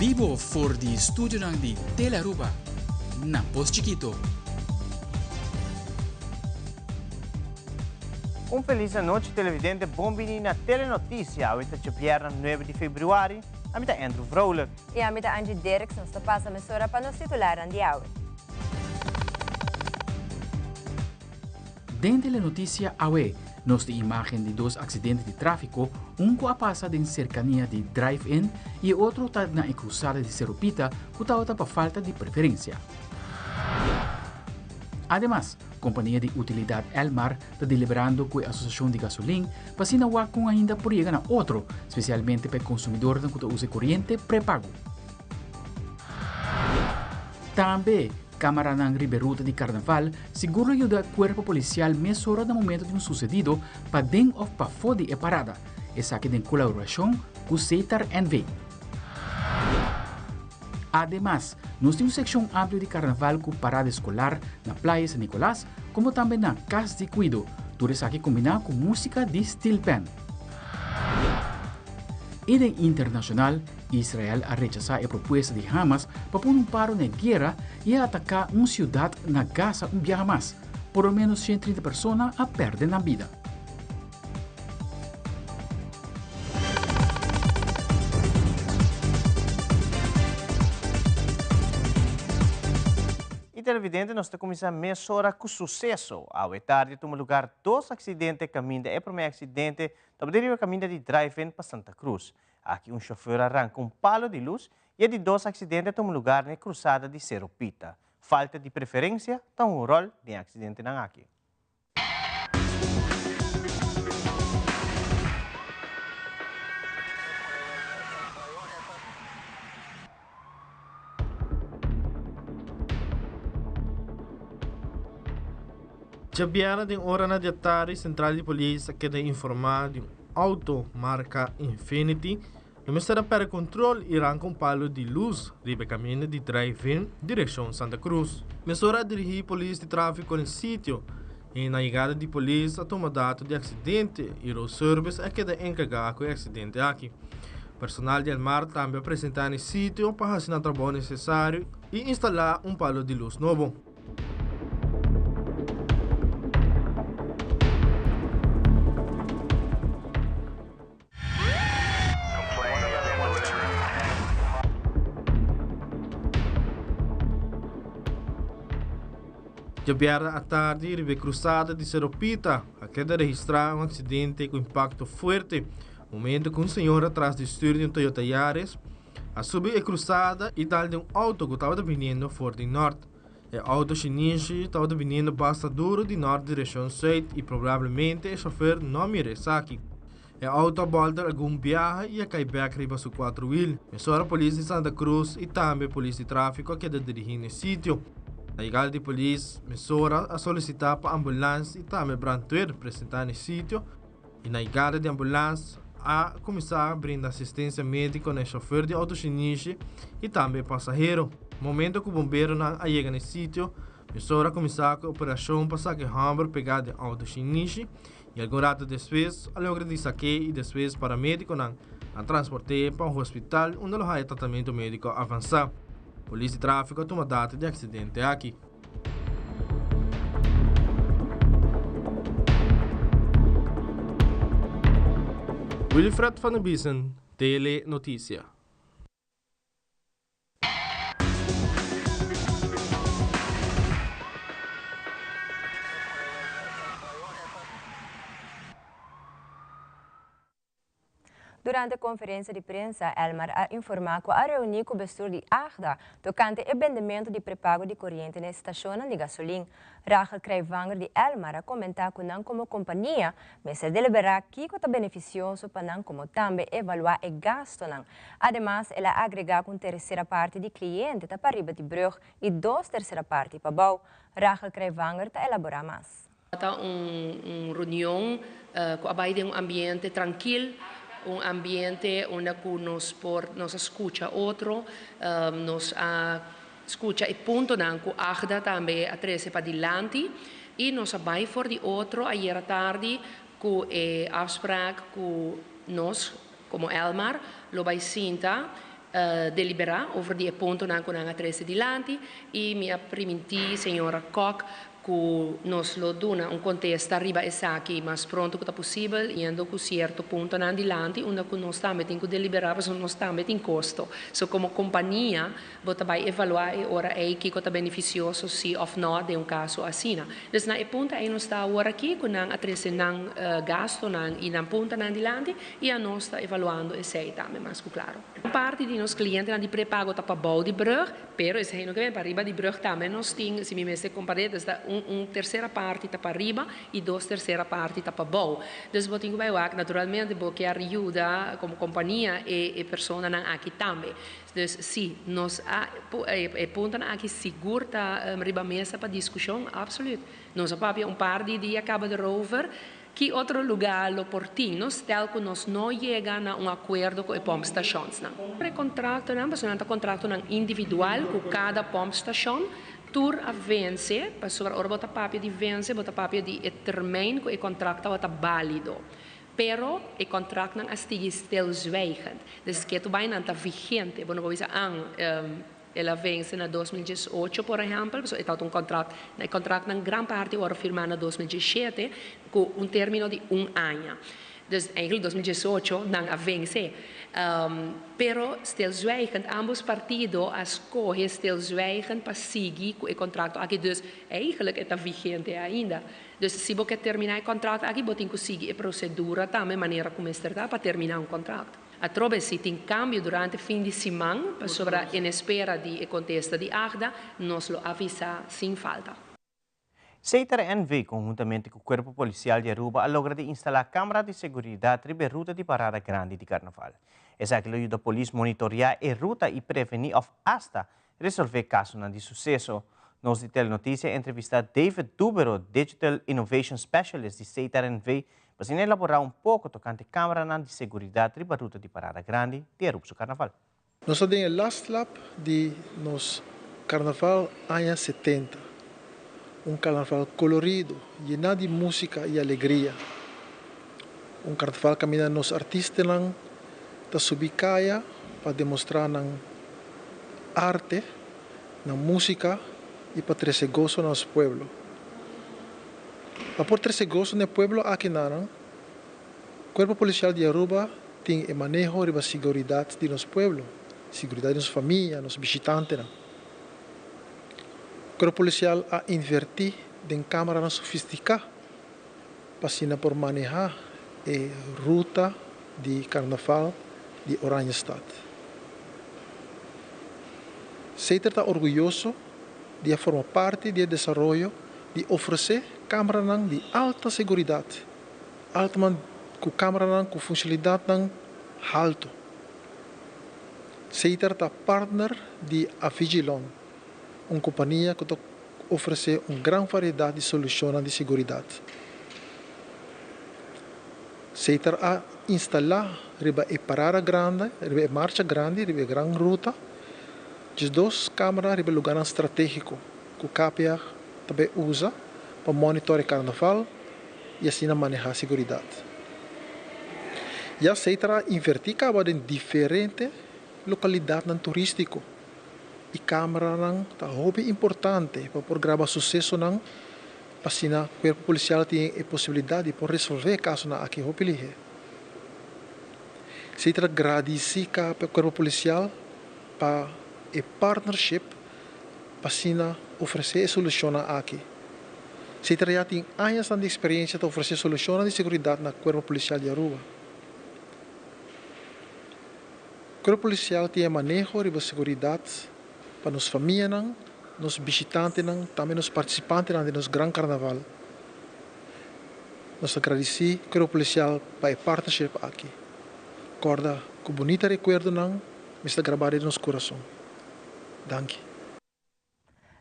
Bibo for di studionan di Telearuba na Pos Chikito. Un felis anochi televidente, bon bini na Telenoticia. Awe ta djabièrnè nuebe di februari. Ami ta Andrew Vrolijk. I ami ta Angie Dirks. Nos ta pasa mesora pa nos titularnan di awe. Den Telenoticia awe, nos tin imagen di dos accidente di trafico, un cu a pasa den cercania di Drive-In y e otro ta na e cruzada di Cerro Pita cu tabata pa falta di preferencia. Ademas, compania di utilidad Elmar ta deliberando cu e asociacion di gasolin pa asina wak con ainda por yega na otro, specialmente pa e consumidornan cu ta usa e coriente prepago. Tambe, camaranan riba e ruta di carnaval sigur lo yuda cuerpo policial mesora na momento di un sucedido paden of pafó di e parada, esaki den colaboracion cu Setar NV. Ademas, nos tin un seccion amplio di carnaval cu parada escolar na Playa San Nicolas como tambe na Cas di Cuido, tur esaki combina cu musica di steel pan. Y den internacional, Israel a rechasá e propuesta di Hamas pa pone un paro na e guera i a ataká un siudat na Gaza un biaha mas. Por lo ménos 130 persona a pèrdè nan bida. I televidente nos ta kuminsá mesora ku suseso. Awe tardi a tuma lugar dos aksidente kaminda e promé aksidente tabata riba kaminda di Drive-In pa Santa Cruz. Aki un shofer a ranka un palo di lus i e di dos aksidente a tuma lugar na e krusada di Sero Pita. Falta di preferensia ta un ròl den e aksidentenan aki. Djabièrnè den oranan di atardi sentral di polis a keda informá di un Auto marka Infiniti lo mester a perde control y ranca un palo di luz riba e caminda di Drive-In direccion Santa Cruz. Mesora a dirigi polis di trafico n'e sitio y na yegada di polis a tuma dato di accidente y road service a keda encarga cu e accidente aki. Personal di Elmar tambe a presenta n'e sitio pa haci nan trabou necesario y instala un palo di luz nobo. Djabièrnè atardi riba e krusada di Sero Pita a keda registrá un aksidente ku impakto fuerte, momento ku un señora tras di stür di un Toyota Yaris A subi e krusada i dal den un outo ku tabata biniendo for di nòrt. E outo shinishi tabata biniendo basta duru di nòrt direkshon sùit i probablemente e shofèr no a mira esaki. E outo a bòlter algun biaha i a kai bèk riba su kuatro wil. Mesora polis di Santa Cruz i tambe polis di tráfiko a keda dirigí na e sitio. Na yegada di polis, mesora a solisitá pa ambulans i tambe brandweer presentá na e sitio. I na yegada di ambulans a kuminsá brinda asistensia médiko na e shofèr di outo shinishi i tambe e pasahero. Momento ku bomberonan a yega na e sitio, mesora a kuminsá ku e operashon pa saka e hòmber pegá den outo shinishi i algun rato despues a logra di sak'é i despues paramédikonan a transport'é pa un hospital unda lo haya tratamentu médiko avansá. Polis di tráfiko a tuma data di e aksidente aki. Wilfred van der Biesen, Tele Noticia. Durante konferensia di prensa, Elmar a informá ku a reuní ku bestur di AGDA tokante e bendementu di prepago di koriente na e stashonnan di gasolin. Rachel Krijvanger di Elmar a komentá ku nan komo kompania mester deliberá kiko ta benefisioso pa nan komo tambe evaluá e gastonan. Ademas el a agregá ku un tersera parti di kliente ta pariba di brùg i dos tersera parti pabou. Rachel Krijvanger ta elaborá mas. Ta un reunion cu a bay den un ambiente trankil, un ambiente unda cu nos por nos a scucha otro, nos a scucha e puntonan cu Agda tambe a trece padilanti y nos a bay for di otro ayera tardi cu e afspraak cu nos como Elmar lo bay sinta. deliberá over di e puntonan ku nan a trese dilanti i mi a primintí señora Kok ku nos lo duna un kontesta riba esaki mas pronto ku ta posibel, yendo ku sierto puntonan dilanti unda ku nos tambe tin ku deliberá pasobra nos tambe tin kosto. So komo kompania bo ta bai evaluá e ora ei kiko ta benefisioso si òf nò den un kaso asina. Dus na e punto ei nos ta awor aki ku nan a trese nan gastonan i nan puntanan dilanti i anos ta evaluando esei tambe mas ku klaro. Un parti di nos klientenan di prepago ta pabou di brug, pero esei no ke ben pariba di brug tambe nos tin, si mi mester kompar'é, dus ta un un tersera parti ta pariba i dos tersera parti ta pabou. Dus bo tin ku bai wak, naturalmente bo kier yuda komo kompania e e personanan aki tambe. Dus si, nos a e puntonan aki sigur ta riba mesa pa diskushon, absoluut. Nos a papia un par di dia kaba derover. Ki otro lugá lo por tin? Nos stel ku nos no yega na un akuerdo ku e pòmpstashonsnan. E kontraktonan, pasobra nan ta kontraktonan individual ku kada pòmpstashon, tur a vense, pasobra ora bo ta papia di vense, bo ta papia di e termijn ku e kontrakt tabata bálido. Pero e kontraktnan a stigui stilzwijgend. Dus ketu bai nan ta vigente. Bo no por bisa, an, El a vense na 2018, por ehèmpel, pasobra e tabata un kontrakt, e kontraktnan gran parti a wòrdu firmá na 2017 ku un término di un aña. Dus eigenlijk 2018 nan a vense. Pero stilzwijgend, ámbos partido a skohe stilzwijgend pa sigui ku e kontrakto aki, dus eigenlijk e ta vigente ainda. Dus si bo ke terminá e kontrakt aki, bo tin ku sigui e prosedura tambe manera ku mester ta pa terminá un kontrakt. Atrobe si tin cambio durante fin di siman, pasobra en espera di e contesta di AGDA, nos lo avisa sin falta. Setar NV conhuntamente cu Cuerpo Policial di Aruba a logra di instala camera di seguridad riba e ruta di parada grandi di Carnaval. Esaki lo yuda polis monitorea e ruta y preveni of hasta resolve casonan di suceso. Nos di Telenoticia a entrevista David Dubero, Digital Innovation Specialist di Setar NV, pa asina elaborá un poko tokante kámaranan di seguridat riba ruta di parada grandi di Aruba su karnaval. Nos ta den e last lap di nos karnaval aña 70. Un karnaval kolorido, yená di músika i alegria. Un karnaval kaminda nos artistanan ta subi kaya pa demostrá nan arte, nan músika i pa trese goso na nos pueblo. Pa por trese goso na e pueblo aki nanan, Cuerpo Policial di Aruba tin e maneho riba siguridad di nos pueblo, siguridad di nos famia, nos bishitantenan. Cuerpo Policial a inverti den camaranan sofistica pa asina por maneha e ruta di Carnaval di Oranjestad. Seter ta orguyoso di a forma parti di e desaroyo di ofresé kámaranan di alta seguridat, altman ku kámaranan ku funshonalidatnan haltu. Setar ta partner di Avigilon, un kompania ku ta ofresé un gran variedat di solushonnan di seguridat. Setar a instalá riba e parada grandi, riba e marcha grandi, riba e gran ruta, 12 kámara riba lugánan stratégiko ku KPA ta bay usa pa monitor e karnaval i asina manehá seguridat. Ya Setar a invertí kaba den diferente lokalidatnan turístiko i kámaranan ta hopi importante pa por graba susesonan pa asina kuerpo polisial tin e posibilidat di por resolvé e kasonan aki hopi lihé. Setar a gradisí kuerpo polisial pa e partnership pa asina ofresé e solushonnan aki. Setar ya tin añasnan di eksperensia ta ofresé solushonnan di seguridat na Kuerpo Polisial di Aruba. Kuerpo Polisial tin e maneho riba seguridat pa nos famianan, nos bishitantenan, tambe nos partisipantenan den nos gran karnaval. Nos ta gradisí Kuerpo Polisial pa e partnership aki. Kòrda ku bunita rekuerdonan mester grabá den nos kurason. Danki.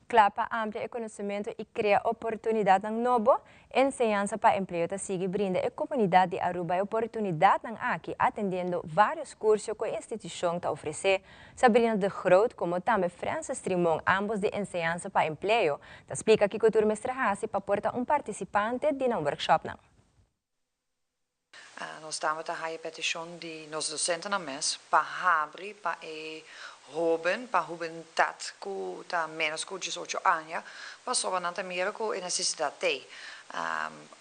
Kla pa amplia e konosementu i krea oportunidatnan nobo, Enseñansa pa Empleo ta sigui brinda e komunidat di Aruba e oportunidatnan aki atendiendo vários kursio ku e institushon ta ofresé. Sabrina de Groot komo tambe Francis Trimon, ámbos di Enseñansa pa Empleo, ta splika kiko tur mester hasi pa por ta un partisipante di nan workshopnan. Nos tabata haya peticion di nos docentenan mes pa habri pa e hoben, pa hubentud cu ta menos cu 18 aña, pasobra nan ta mira cu e necesidad t'ey.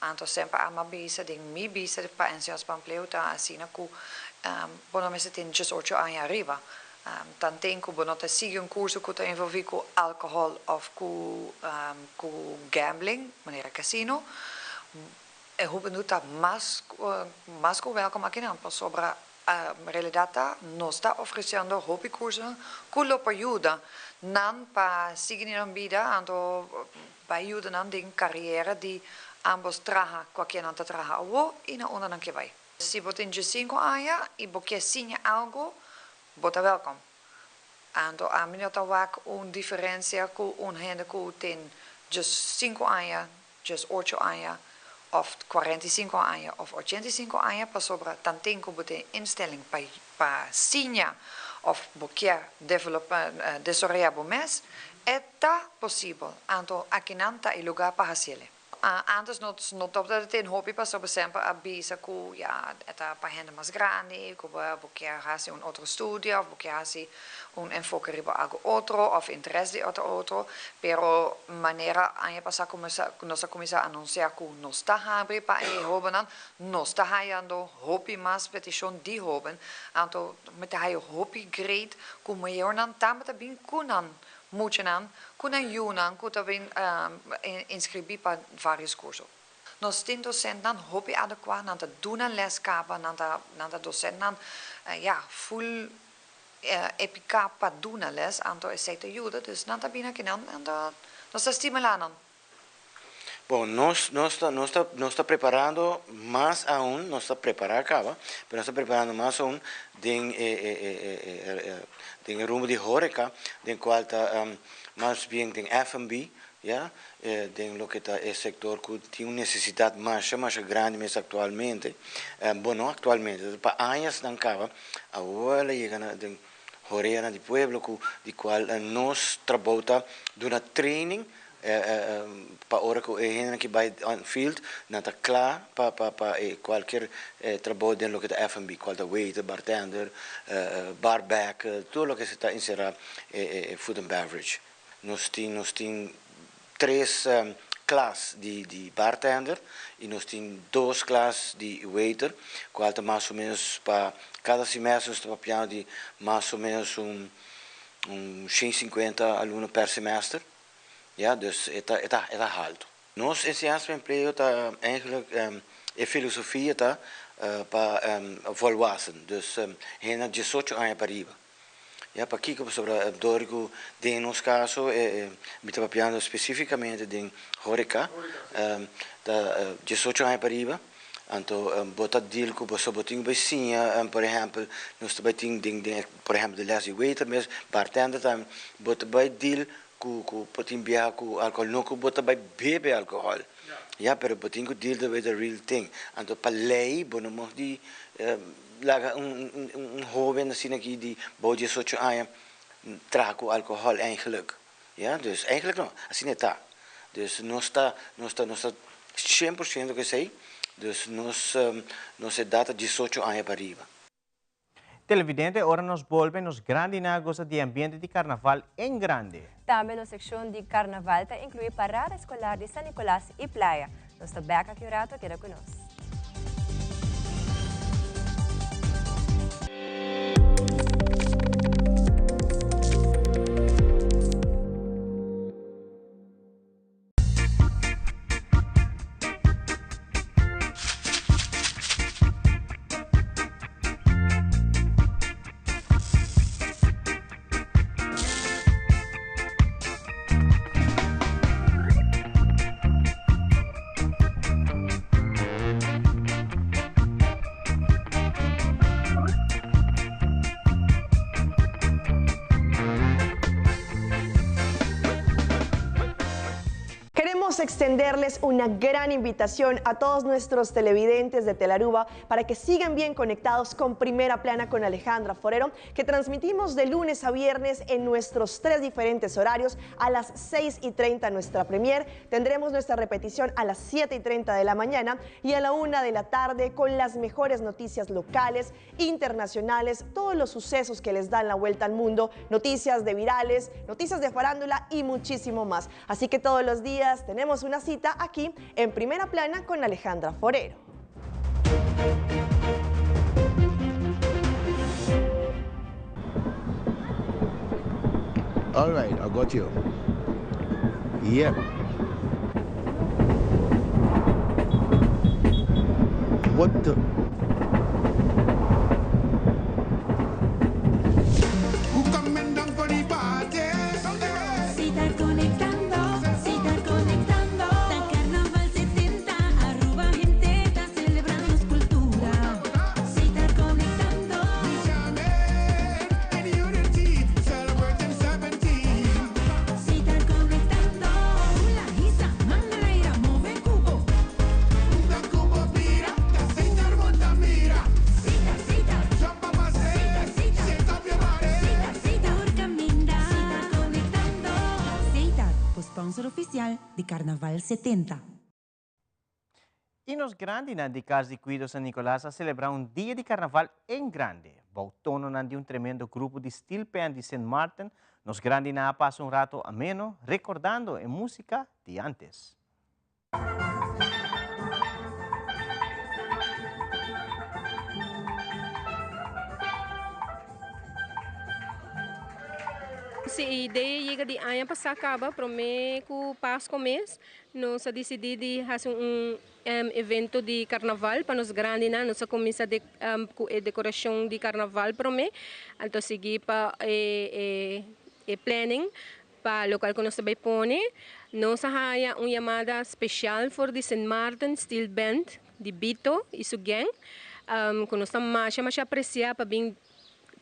Anto semper ami a bisa, den mi bisa pa Enseñansa pa Empleo ta asina cu bo no mester tin 18 aña ariba. Tanten cu bo no ta sigui un curso cu ta envolvi cu alcohol of cu gambling, manera casino, e hubentud ta mas cu welcome akinan, pasobra realidad ta nos ta ofreciendo hopi curso cu lo por yuda nan pa sigui nan bida, anto pa yuda nan den carera di ambos traha cualkier nan ta traha awo y na unda nan ke bay. Si bo tin 5 aña y bo kier siña algo, bo ta welcome. Anto ami no ta wak un diferencia cu un hende cu tin just 5 aña, just 8 aña, of 45 aña, of 85 aña, pasobra tanten cu bo tin instelling pa siña of bo kier developa, desaroya bo mes, e ta posibel. Anto akinan ta e lugar pa haciele. Antes no tabata tin hopi, pasobra semper a bisa cu ja, e ta pa hende mas grandi, cu bo kier haci un otro studio, of bo kier haci un enfoke riba algo otro, of interes di otro otro, pero manera aña pasa cuminsa, nos a cuminsa anuncia cu nos ta habri pa e hobennan, nos ta hayando hopi mas peticion di hoben, anto mi ta haya hopi great cu mayornan tambe ta bin cu nan muchanan, cu nan yiunan, cu ta bin inscribi pa varios curso. Nos tin docentnan hopi adecua, nan ta duna les caba, nan ta docentnan, ja, full epica pa duna les, anto esey ta yuda, dus nan ta bin akinan, anto nos ta stimula nan. Bon, nos ta preparando mas aun, nos ta prepara caba, pero nos ta preparando mas aun den rumbo di horeca, den cual ta mas bien den F&B, ja, den loke ta e sector cu tin un necesidad mas grandi mes actualmente. Bon, no actualmente, pa añanan caba, awor el a yega na den horeca di pueblo, cu di cual nos trabou ta duna training, pa ora cu e hende cu bay on field, nan ta cla pa cualkier trabou den loke ta F&B, cual ta waiter, bartender, barback, tur loke ta encera food and beverage. Nos tin tres klas di bartender y nos tin dos klas di waiter, cual ta mas o menos pa cada semester nos ta papiando di mas o menos un 150 alumno per semester. Ja, dus e ta halto. Nos Enseñansa pa Empleo ta eigenlijk e filosofia ta pa volwassen, dus hende 18 aña pa ariba. Ja, pakico? Pasobra door cu den nos caso, mi ta papiando specificamente den horeca, ta 18 aña pa ariba, anto bo ta deal cu bo bo tin bay siña, por ehempel, nos ta bay tin den, por ehempel, de les di waiter mes, bartender tambe, bo ta bay deal cu bo tin biaha cu alcohol, no cu bo ta bay bebe alcohol. Ja, pero bo tin cu deal with the real thing. Anto pa ley, bo no mag di laga un hoben asina aki di bou 18 aña traha cu alcohol eigenlijk. Ja, dus eigenlijk no, asina ta. Dus nos ta 100% cu esey, dus nos edad ta 18 aña pa ariba. Televidente, ora nos bolbe, nos grandinan gosa di ambiente di carnaval en grande. Tambe nos seccion di carnaval ta inclui parada escolar di San Nicolas y Playa. Nos ta back aki un rato, keda cu nos. Queremos extenderles una gran invitación a todos nuestros televidentes de Telearuba para que sigan bien conectados con Primera Plana con Alejandra Forero, que transmitimos de lunes a viernes en nuestros tres diferentes horarios. A las 6:30 nuestra premier, tendremos nuestra repetición a las 7:30 de la mañana y a la 1 de la tarde con las mejores noticias locales, internacionales, todos los sucesos que les dan la vuelta al mundo, noticias de virales, noticias de farándula y muchísimo más. Así que todos los días tenemos una cita aquí en Primera Plana con Alejandra Forero. All right, I got you. Yep. What the? Sponsor oficial di Carnaval 70. Y nos grandinan di Cas di Cuido San Nicolas a celebra un dia di Carnaval en grande. Bou tononan di un tremendo grupo di steel pan di Sint Maarten, nos grandinan a pasa un rato ameno recordando e musica di antes. Si e idea yega di aña pasa caba, prome cu Pasco mes, nos a dicidi di haci un evento di carnaval pa nos grandinan. Nos a cuminsa cu e decoracion di carnaval prome, anto sigui pa e planning pa locual cu nos ta bay pone. Nos a haya un yamada special for di Sint Maarten Steel Band di Bito y su gang, cu nos ta masha masha aprecia pa bin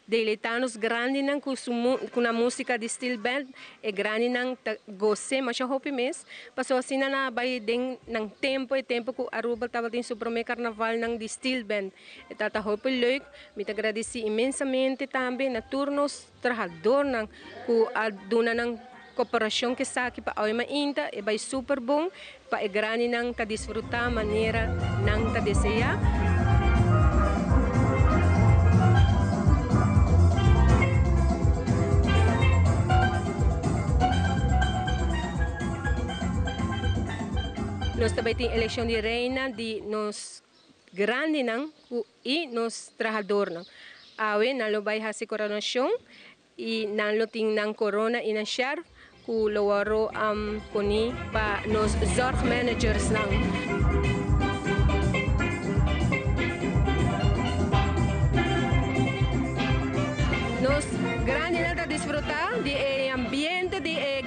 deleita nos grandinan cu su cu nan musica di steel band. E grandinan ta goce masha hopi mes, pasobra asina nan a bay den nan tempo, e tempo cu Aruba tabatin su prome carnavalnan di steel band. E tabata hopi leuk. Mi ta gradici inmensamente tambe na tur nos trahadornan cu a duna nan cooperacion cu esaki pa awe mainta e bay super bon pa e grandinan ta disfruta manera nan ta desea. Nos ta bay tin eleccion di reina di nos grandinan cu y nos trahadornan. Awe nan lo bay haci coronacion y nan lo tin nan corona y nan sjerf cu lo worde poni pa nos zorgmanagersnan. Nos grandinan ta disfruta di e ambiente di e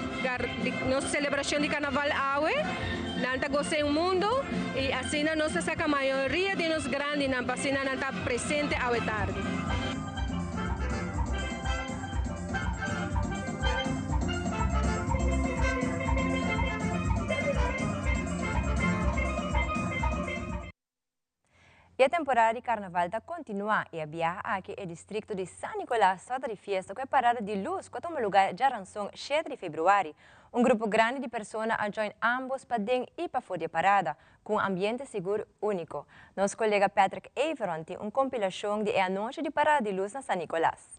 di nos celebracion di carnaval awe. Nan ta goza e mundo y asina nos ta saca mayoria di nos grandinan pa asina nan ta presente awe tardi. E temporada di carnaval ta continua y e biaha aki e districto di San Nicolas tabata di fiesta cu e parada di luz cu a tuma lugar djaranson shete di februari. Un grupo grandi di persona a join ambos paden y pafo di e parada, cu un ambiente sigur unico. Nos colega Patrick Everon tin un compilacion di e anochi di parada di luz na San Nicolas.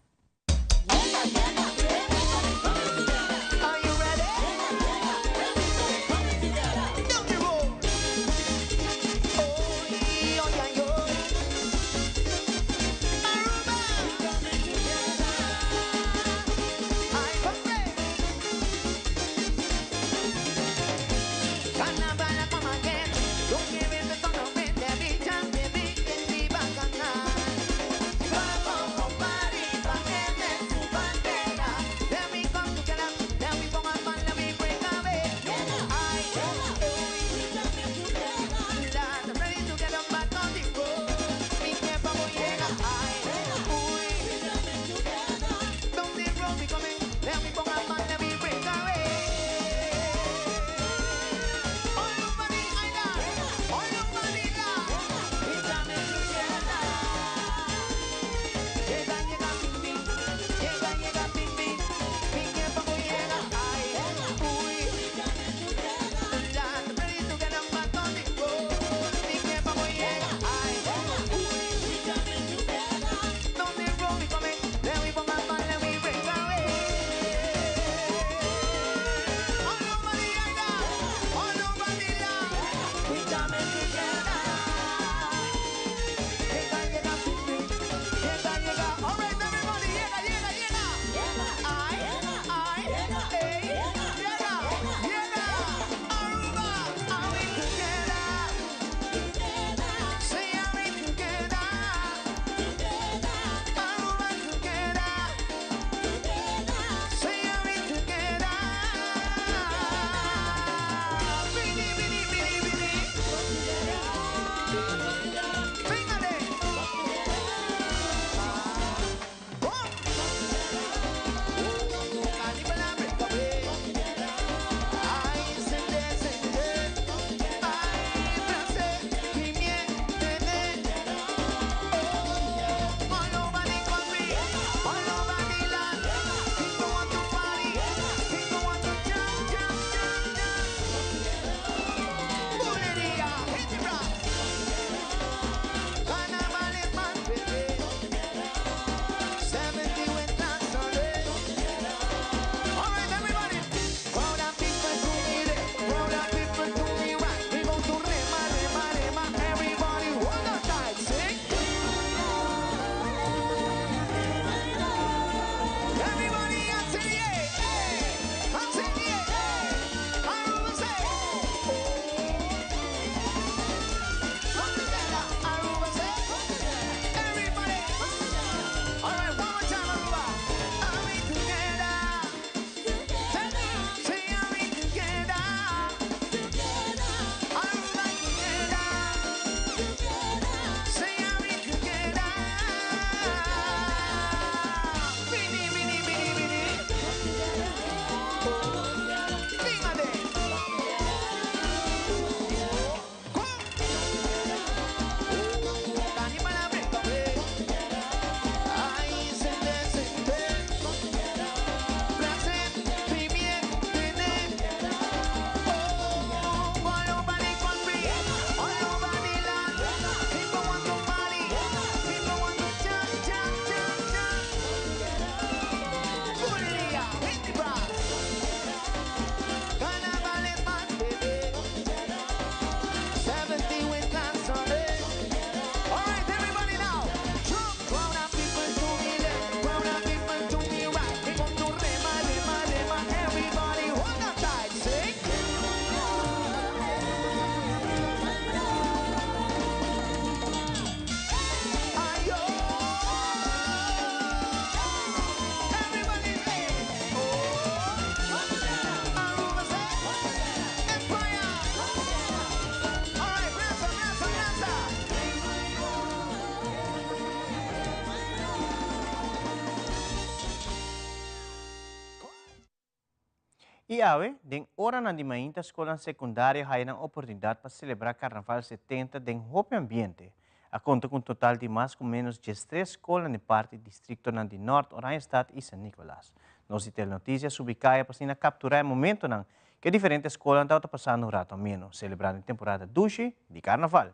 I awe, den oranan di mainta skolnan sekundario haya nan oportunidat pa selebrá Karnaval 70 den hopi ambiente. A konta ku un total di mas ku ménos 13 skolnan den parti distriktonan di Nort, Oranjestad i San Nicolas. Nos di Telenotisia a subi kaya pa asina kapturá e momentonan ku e diferente skolnan tabata pasando un rato ameno, selebrando e temporada dushi di Karnaval.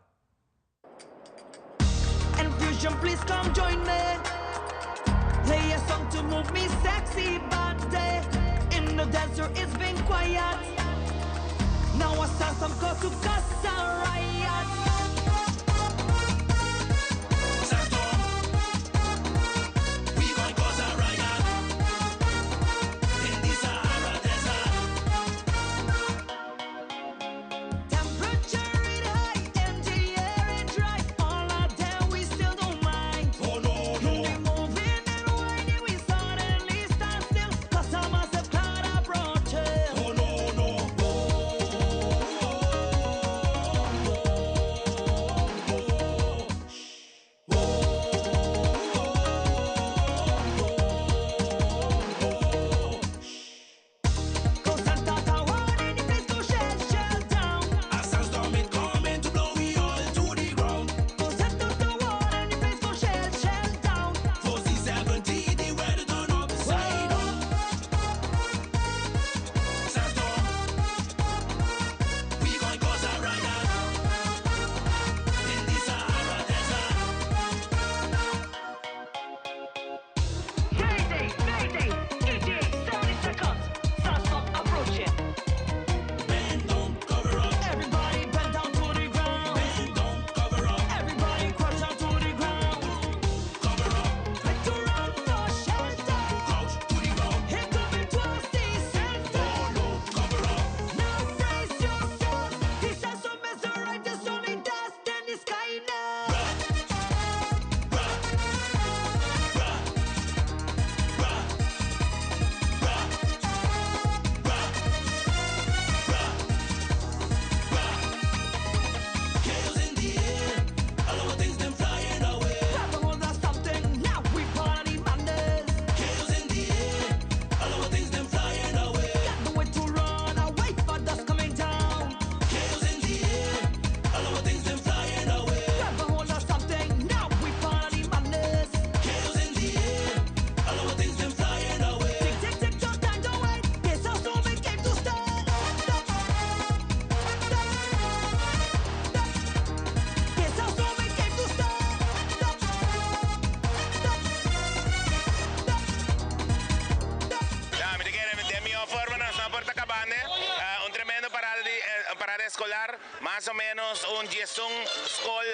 Enfusion, please come join me. Play a song to move me sexy body. In the dancer, it's been quiet. Now I start some cause to cause a riot. Sandstorm. We gon' cause a riot in the Sahara Desert. Temperature it high and the air it dry. All of them we still don't mind. Oh no no. They moving and whining, we suddenly stand still. 'Cause a massive cloud approaching. Oh no no. Go Santa Tower, any place go shell, shell down. A sandstorm it coming to blow we all to the ground. Go Santa Tower, any place go shell, shell down. 470, the weather turn upside down. Sandstorm. We gon' cause a riot in the Sahara Desert. Mayday, Mayday, ETA, 70 seconds. Sandstorm approaching. Bend down, cover up. Everybody bend down to the ground. Bend down, cover up. Everybody crouch down to the ground. Cover up. Like to run for shelter. Crouch to the ground. Here coming towards the center. Oh no, cover up. Now brace yourself. This sandstorm is alright. There's only dust in the sky now. Chaos in the air. All our things them flying away. Grab a hold of something. Now we party madness. Chaos in the air. All our things them flying away. Got no way to run away for dust coming down. Chaos in the air. All our things them flying away. Grab a hold of something. Now we party madness. Chaos in the air. All our things them flying away. Tick, tick, tick, your time, don't wait. This sandstorm it came to stay. Stop. Stop. Stop. This sandstorm it came to stay. Stop. Stop. Stop. Ja, mi kere di mi forma nos na Porta Cabane, un tremendo parada escolar, mas o menos un 11 scol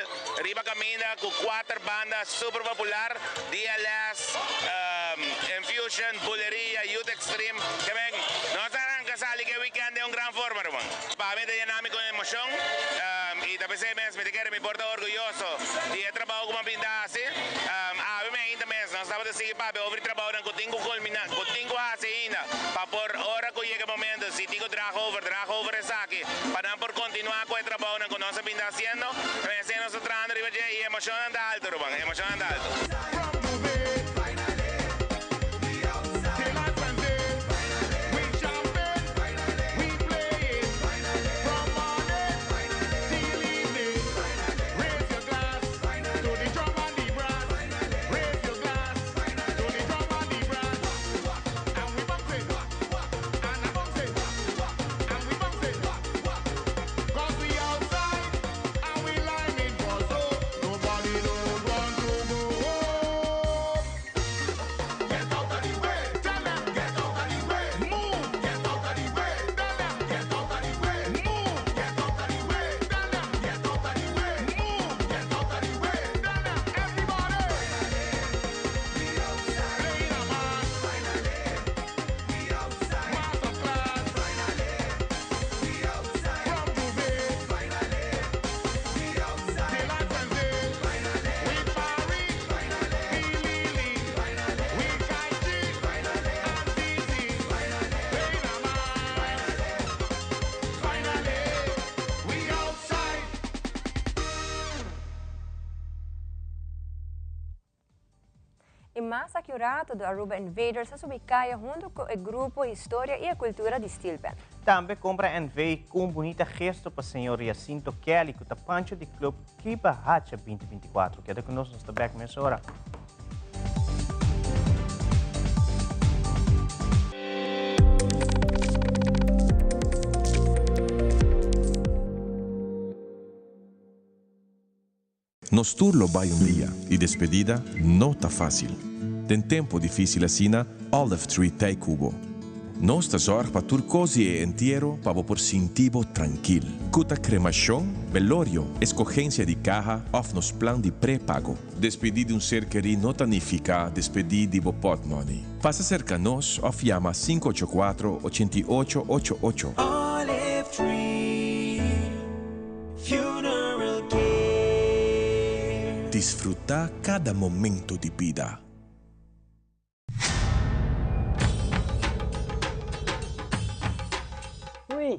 riba caminda cu cuater banda super popular, DLS, Infusion, Buleria, Youth Extreme, kiermen, nos a ranca sali cu e weekend den un gran forma, ruman. Pa mi ta yena mi cu emocion, y tambe mes mi kier mi por ta orguyoso di e trabou cu m'a bin haci, awe mainta mes, nos tabata sigui papia over trabou cu tin cu culmina, cu tin cu haci ainda, pa por ora cu yega momento, si tin cu draag over, draag over esaki, pa nan por continua cu e trabou cu nos a bin haciendo, asina nos ta trahando riba y emocion ta halto, ruman, emocion ta halto. Till I Wednesday, we champagne, we play it from morning till evening. Raise your glass to the drum and the brass. Raise your glass to the drum and the brass. And we bounce it, and I bounce it, and we bounce it. 'Cause we outside and we liming for so nobody don't want to go home. mas aki un rato The Aruba Invaders a subi caya hunto cu e grupo Historia y e Cultura di Steel Pan. Tambe Compra NV cu un bunita gesto pa señor Jacinto Kelly cu ta pancho di Club Kiba Hacha 2024. Keda cu nos, nos ta bek mesora. Nos tur lo bai un dia y despedida no ta facil. Den tempo dificil asina, Olive Tree t'ey cu bo. Nos ta zorg pa tur cos di e entiero pa bo por sinti bo trankil. Cu ta cremacion, belorio, escogencia di caha of nos plan di pre-pago. Despedí di un ser kerí no ta nifiká despedí di bo pòtmòni. Pasa serka nos òf yama 584 88 88. Olive Tree Funeral Care. Disfrutá kada momento di bida. Ui.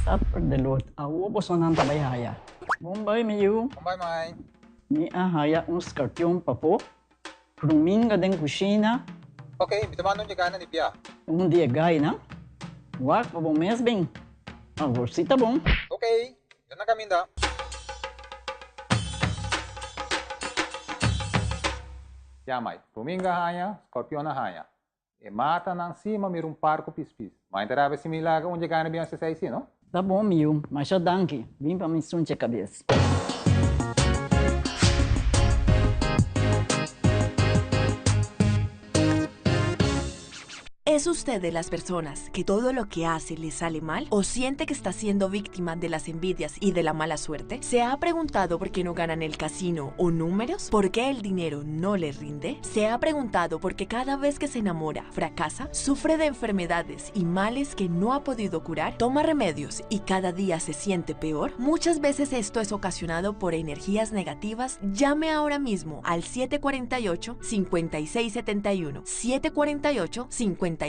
Supper de lot. Awo bosonan ta bai haya. Bon bai mi yu. Bon bai mai. Mi a haya un skarpion pafó. Pruminga den kushina. Ok, mi ta manda un yegana di bia. Un di e gainan. Wak pa bo mes bin. Awor si ta bon. Ok, mi ta na kaminda. Ya mai, pruminga haña, skorpion a haña. E matanan si ma mira un par ku pispis. Ma e ta rabia si mi laga un yegana bin hasi esei si, no? Ta bon mi yu, masha danki. Bin pa mi sunche kabes. ¿Es usted de las personas que todo lo que hace le sale mal? ¿O siente que está siendo víctima de las envidias y de la mala suerte? ¿Se ha preguntado por qué no gana en el casino o números? ¿Por qué el dinero no le rinde? ¿Se ha preguntado por qué cada vez que se enamora fracasa? ¿Sufre de enfermedades y males que no ha podido curar? ¿Toma remedios y cada día se siente peor? Muchas veces esto es ocasionado por energías negativas. Llame ahora mismo al 748 5671 748 5671.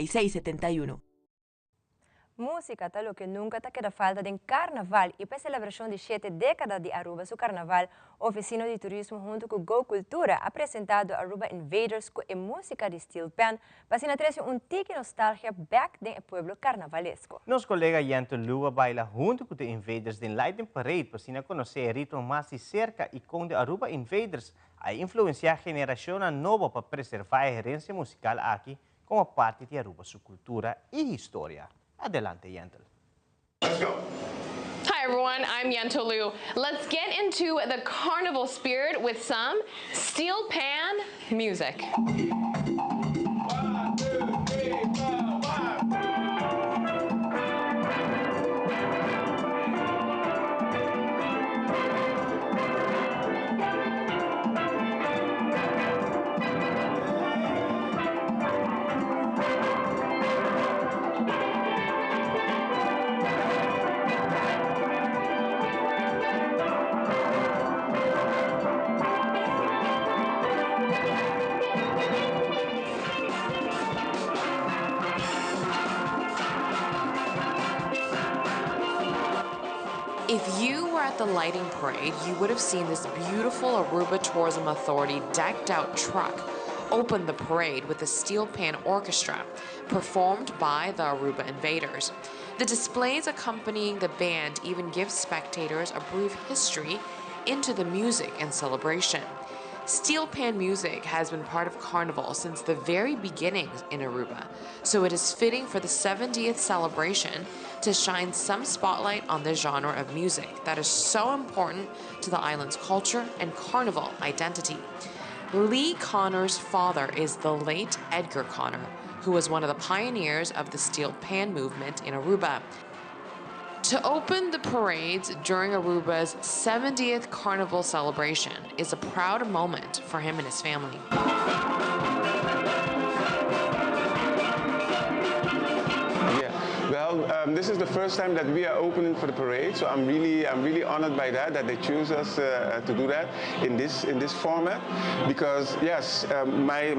Musica ta loke nunca ta keda falta den Carnaval y pa e celebracion di shete decada di Aruba su Carnaval, Oficina di Turismo hunto cu Go Cultura a presenta The Aruba Invaders cu e musica di Steel Pan pa asina trece un tiki nostalgia bek den e pueblo carnavalesco. Nos colega Yento Lu a baila hunto cu The Invaders den Lightning Parade pa asina conoce e ritmo mas di cerca y con The Aruba Invaders a influencia generacionnan nobo pa preserva e herencia musical aki como parti di Aruba su cultura y historia. Adelante Yentl. Let's go. Hi everyone, I'm Yentl Liu. Let's get into the carnival spirit with some steel pan music. One, two, three, four, five. If you were at the lighting parade, you would have seen this beautiful Aruba Tourism Authority decked out truck open the parade with a steel pan orchestra performed by the Aruba Invaders. The displays accompanying the band even give spectators a brief history into the music and celebration. Steel pan music has been part of Carnival since the very beginnings in Aruba, so it is fitting for the 70th celebration to shine some spotlight on this genre of music that is so important to the island's culture and carnival identity. Lee Connor's father is the late Edgar Connor, who was one of the pioneers of the steel pan movement in Aruba. To open the parades during Aruba's 70th Carnival celebration is a proud moment for him and his family. Yeah. Well, This is the first time that we are opening for the parade, so I'm really honored by that, that they choose us to do that in this format. Because yes, my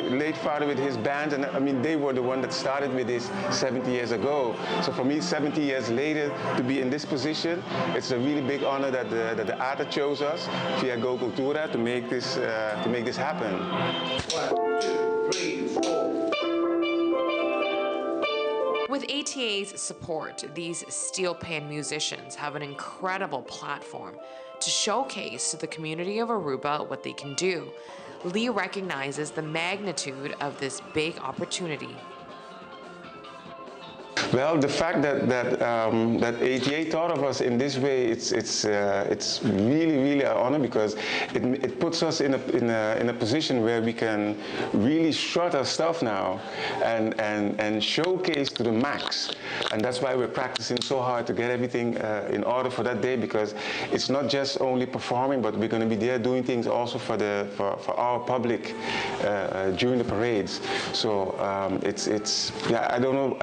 late father with his band, and I mean, they were the one that started with this 70 years ago. So for me, 70 years later, to be in this position, it's a really big honor that the ATA chose us via Go Cultura to make this happen. One, two, three, four. With ATA's support, these steel pan musicians have an incredible platform to showcase to the community of Aruba what they can do. Lee recognizes the magnitude of this big opportunity. Well, the fact that ATA thought of us in this way, it's really, really an honor because it puts us in a position where we can really strut our stuff now and showcase to the max. And that's why we're practicing so hard to get everything in order for that day, because it's not just only performing, but we're going to be there doing things also for our public during the parades. So it's yeah, I don't know,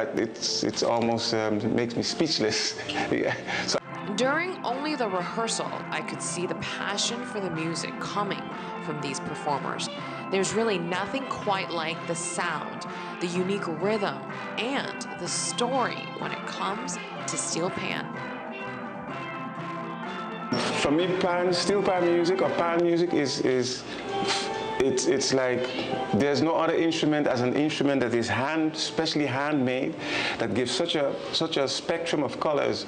it's almost makes me speechless. Yeah. So During only the rehearsal, I could see the passion for the music coming from these performers. There's really nothing quite like the sound, the unique rhythm, and the story when it comes to steel pan. For me, pan, steel pan music or pan music is it's like there's no other instrument as an instrument that is especially handmade, that gives such a spectrum of colors.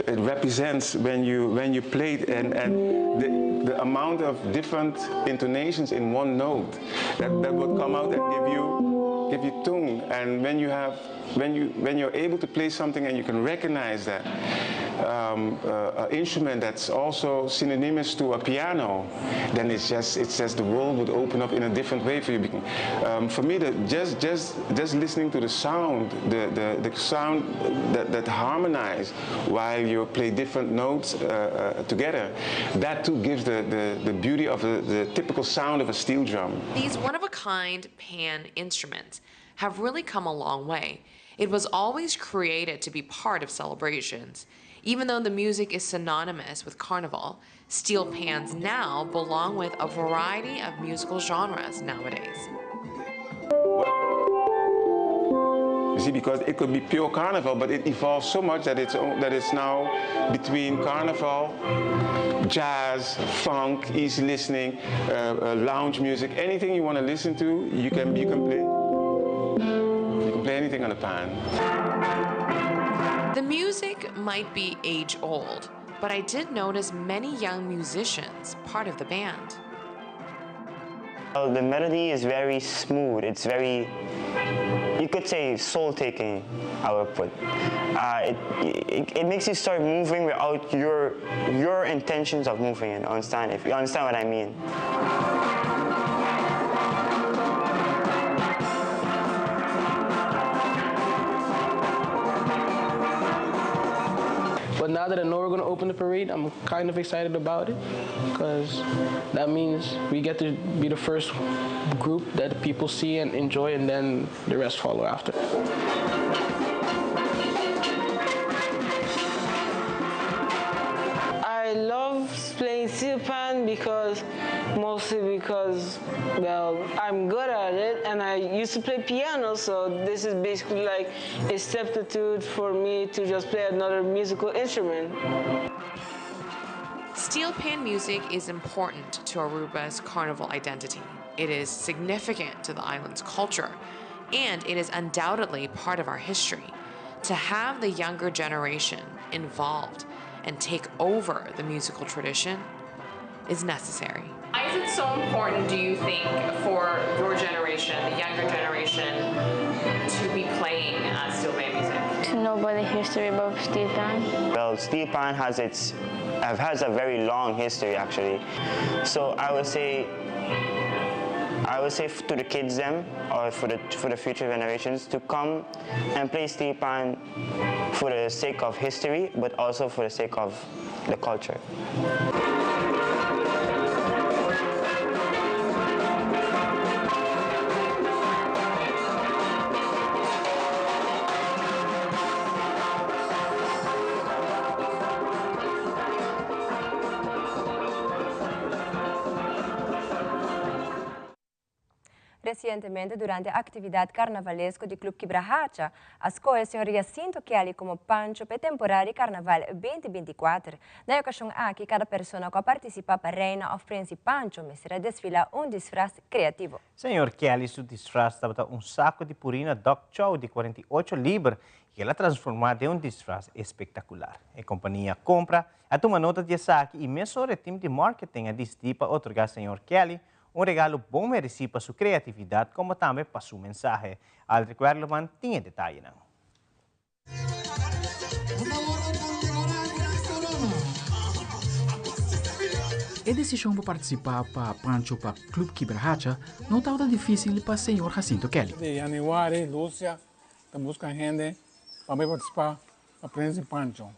It represents when you play it and the amount of different intonations in one note that would come out and give you tone. And when you're able to play something and you can recognize that instrument that's also synonymous to a piano, then it's just the world would open up in a different way for you. For me, the, just listening to the sound, the sound that harmonize while you play different notes together, that too gives the beauty of the typical sound of a steel drum. These one of a kind pan instruments have really come a long way. It was always created to be part of celebrations. Even though the music is synonymous with carnival, steel pans now belong with a variety of musical genres nowadays. You see, because it could be pure carnival, but it evolved so much that it's now between carnival, jazz, funk, easy listening, lounge music, anything you want to listen to, you can play. You can play anything on the pan. The music might be age old, but I did notice many young musicians part of the band. Well, the melody is very smooth. It's very, you could say, soul-taking, I would put. It makes you start moving without your intentions of moving it, understand? If you understand what I mean. But now that I know we're going to open the parade, I'm kind of excited about it because that means we get to be the first group that people see and enjoy, and then the rest follow after. I love playing steel pan because, mostly because, well, I'm good at it and I used to play piano, so this is basically like a substitute for me to just play another musical instrument. Steel pan music is important to Aruba's carnival identity. It is significant to the island's culture, and it is undoubtedly part of our history. To have the younger generation involved and take over the musical tradition is necessary. Why is it so important, do you think, for your generation, the younger generation, to be playing steel band music? To know about the history about steel pan. Well, steel pan has a very long history, actually. So I would say to the kids them or for the future generations to come and play steel pan for the sake of history, but also for the sake of the culture. Resientemente durante actividad carnavalesco di Club Kibrahacha a scoge señor Jacinto Kelly como Pancho p'e temporada di Carnaval 2024. Na e ocasion aki cada persona cu a participa pa Reina of Prins di Pancho mester a desfila un disfraz creativo. Señor Kelly su disfraz tabata un saco di purina Dog Chow di 48 liber y el a transforma den un disfraz espectacular. E compania compra a tuma nota di esaki y mesora e team di marketing a dicidi pa otorga señor Kelly Un regalo bon meresí pa su kreatividat komo tambe pa su mensahe. Aldrich Werleman tin e detayenan. E desishon pa partisipá pa Pancho pa Club Kibrahacha no tabata difísil pa señor Jacinto Kelly. Di januari Lucia ta buska hende pa bai partisipá pa Prens di Pancho.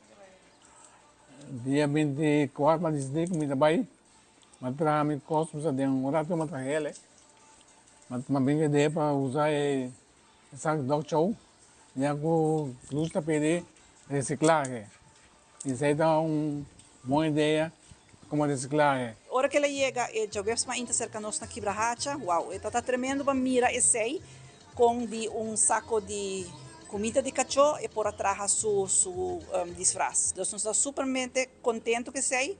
Dia 24 mi a disidí ku mi ta bai Ma traha mi kos bisa den un rato ma trahele. Ma ma bin idea pa usa e sak dog chow ya ku luz ta pidi resiklahe. Esei ta un bon idea komo resiklahe. Ora ku el a yega e djaweps mainta serka nos na Kibrahacha, wow, e ta tremendo pa mira esei kon di un sako di kumida di kachó e por a traha su su disfras. Dus nos ta supermente kontentu ku esei.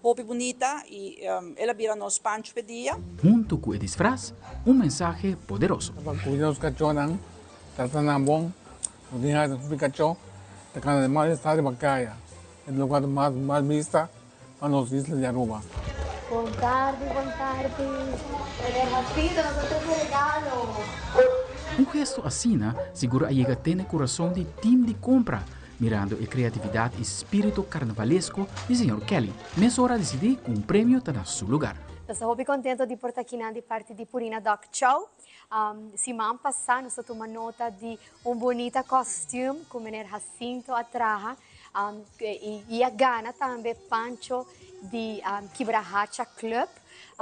Hopi bunita y el a bira nos Pancho p'e dia. Huntu ku e disfras, un mensahe poderoso. Pa kuida nos kachónan, trata nan bon, no tin haci hopi kachó ta kanda den mal estado riba kaya. E ta lokual ta mas mal bista pa nos isla di Aruba. Bon tardi, bon tardi. Meneer Jacinto, nos a trece regalo. Un gesto asina sigur a yega te na e kurason di tim di kompra Mirando e creatividad y spirito carnavalesco di señor Kelly, mesora a dicidi cu un premio ta na su lugar. Nos ta hopi contento di por ta akinan di parti di Purina Dog Chow. Siman pasa nos ta tuma nota di un bunita costume cu meneer Jacinto a traha y a gana tambe Pancho di Kibrahacha Club.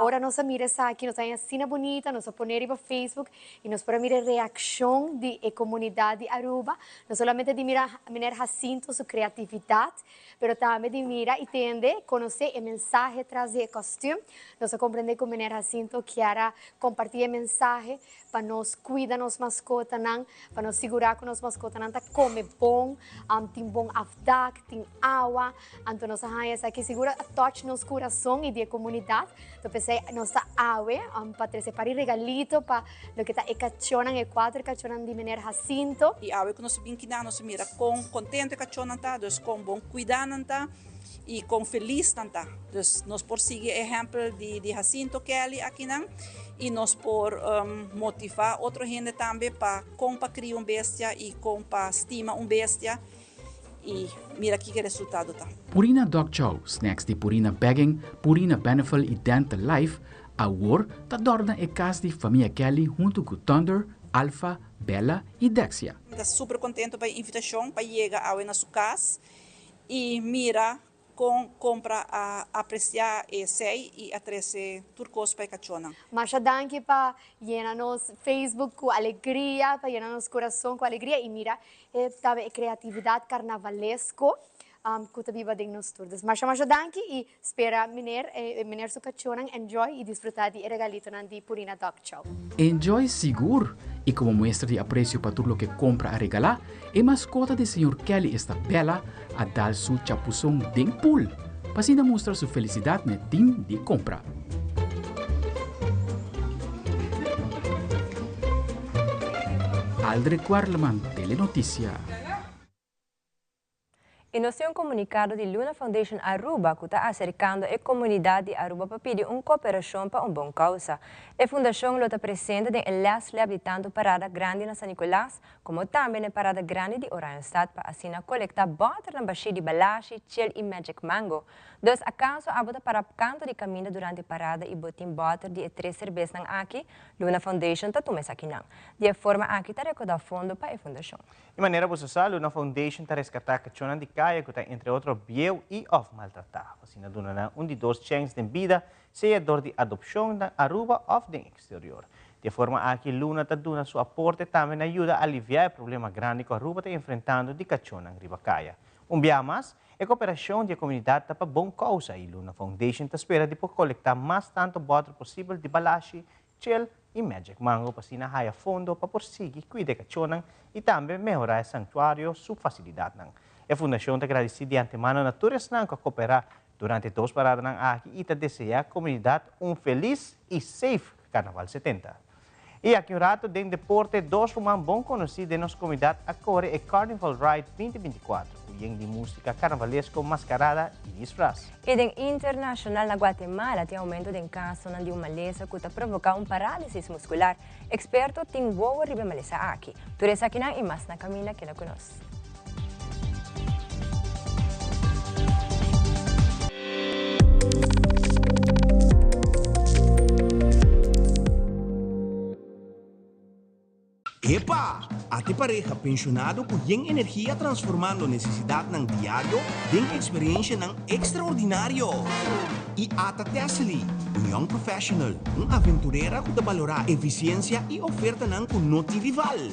Ora nos a mira esaki nos a haña asina bunita, nos a pone riba Facebook y nos por a mira e reaccion di e comunidad di Aruba, no solamente di mira meneer Jacinto su creatividad, pero tambe di mira y tende, conoce e mensahe tras di e costume. Nos a comprende cu meneer Jacinto kier a comparti e mensahe pa nos cuida nos mascotanan, pa nos sigura cu nos mascotanan ta come bon, tin bon afdak, tin awa. Anto nos a haña esaki sigur a touch nos curason y di e comunidad. Enton p'esey nos ta awe pa trece par di regalito pa loke ta e cachonan, e cuater cachonan di meneer Jacinto. Y awe cu nos a bin kinan nos a mira con contento e cachonan ta, dus con bon cuida nan ta y con feliz nan ta. Dus nos por sigui e ehempel di Jacinto Kelly akinan y nos por motiva otro hende tambe pa con pa cria un bestia y con pa stima un bestia. Y mira kiko e resultado ta. Purina Dog Chow, snacks di Purina Begging, Purina Beneful y Dental Life, awor ta dòrna e kas di famia Kelly huntu ku Thunder, Alpha, Bella y Dexia. Mi ta super contento pa e invitacion pa yega awe na su cas y mira Kon kompra a apresiá esei i a trese tur kos pa e kachónan. Masha danki pa yena nos Facebook ku alegria, pa yena nos kurason ku alegria i mira e tambe e kreatividat karnavalesko ku ta biba den nos tur. Dus masha masha danki i spera meneer e meneer su kachónan enjoy i disfrutá di e regalitonan di Purina Dog Chow. Enjoy sigur! I komo muestra di apresio pa tur loke kompra a regalá, E maskota di señor Kelly esta Bella a dal su chapuzon den pool pa asina mustra su felisidat na e team di compra. Aldrich Werleman, Telenoticia. E nos tin un comunicado di Luna Foundation Aruba cu ta acercando e comunidad di Aruba pa pidi un cooperacion pa un bon causa. E fundacion lo ta presente den e leslab di tanto parada grandi na San Nicolas como tambe na e parada grandi di Oranjestad pa asina colecta boternan bashi di Balashi, Chill y Magic Mango. Dus acaso abo ta para canto di caminda durante parada y bo tin boter di e tres cerbesnan aki, Luna Foundation ta tuma esakinan. Di e forma aki ta recorda fondo pa e fundacion. Di manera boso sa, Luna Foundation ta reskatá kachónan di kaya ku ta entre otro bieu i òf maltratá. Asina duna nan un di dos chèns den bida, sea dor di adopshon na Aruba òf den eksterior. Di e forma aki Luna ta duna su aporte tambe na yuda aliviá e problema grandi ku Aruba ta enfrentando di kachónan riba kaya. Un biaha mas, e koperashon di e komunidat ta pa bon kousa i Luna Foundation ta spera di por kolektá mas tantu bòter posibel di balashi. Chill y Magic Mango pa asina haya fondo pa por sigui cuida e cachonan y tambe mehora e sanctuario su facilidadnan. E fundacion ta gradici di antemano na tur esnan cu a coopera durante e dos paradanan aki y ta desea comunidad un feliz y safe Carnaval 70. Y aki un rato den deporte dos ruman bon conoci den nos comunidad a core e Carnival Ride 2024 cu yen di musica carnavalesco, mascarada y disfraz. Y den internacional na Guatemala tin aumento den casonan di un malesa cu ta provoca un paralisis muscular. Experto tin wowo riba e malesa aki. Tur esakinan y mas na caminda keda cu nos. Epa! Ate pareha penshonado ku yen energia transformando nesesidatnan diario den eksperenshanan ekstraordinario. I ata Tessely, un young professional, un aventurera ku ta balorá efisiensia i ofertanan ku no tin rival.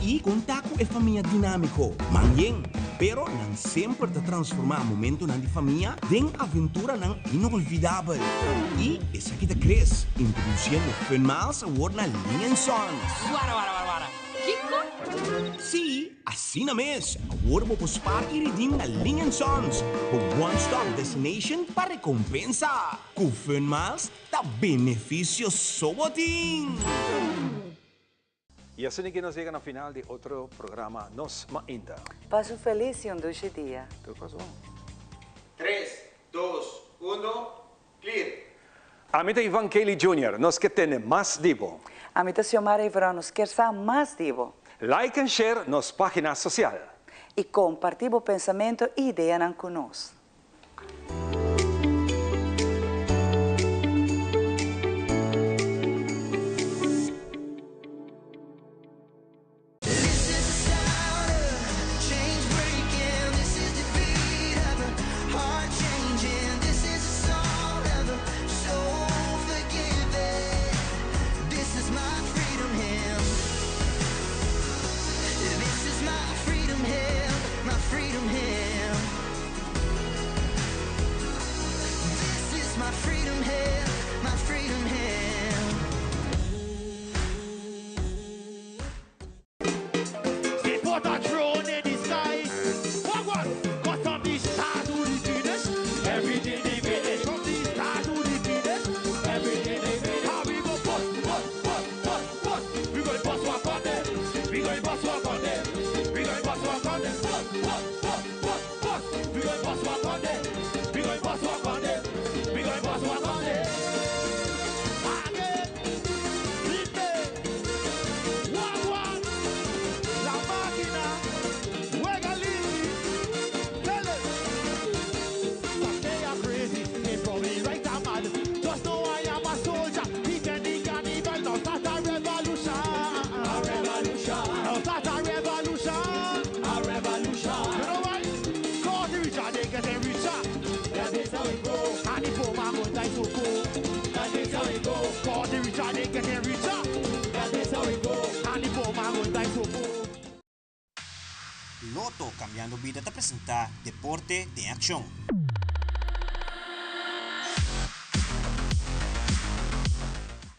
I konta ku e famia dinámiko, man yen, pero nan semper ta transformá momentonan di famia den aventuranan inolvidabel. I esaki ta Chris, introdusiendo Fun Miles awor na Ling and Sons. Wara wara wara wara. Kiko? Sí, asina mes! Awor bo por spaar i redeem na Ling and Sons, bo one stop destination pa rekompensa. Ku Fun Miles ta benefisio so bo tin! Y asina ki nos yega na final di otro programa Nos Mainta. Pasa un felis y un dushi dia. Tur cos bon. Tres, dos, uno, clear! Ami ta Ivan Kelly Junior, nos ke tende mas di bo. Ami ta Xiomara Iveron, nos kier sa mas di bo. Like en share nos pagina social. Y comparti bo pensamento y ideanan cu nos. Lotto Cambiando Bida ta presenta Deporte den Accion.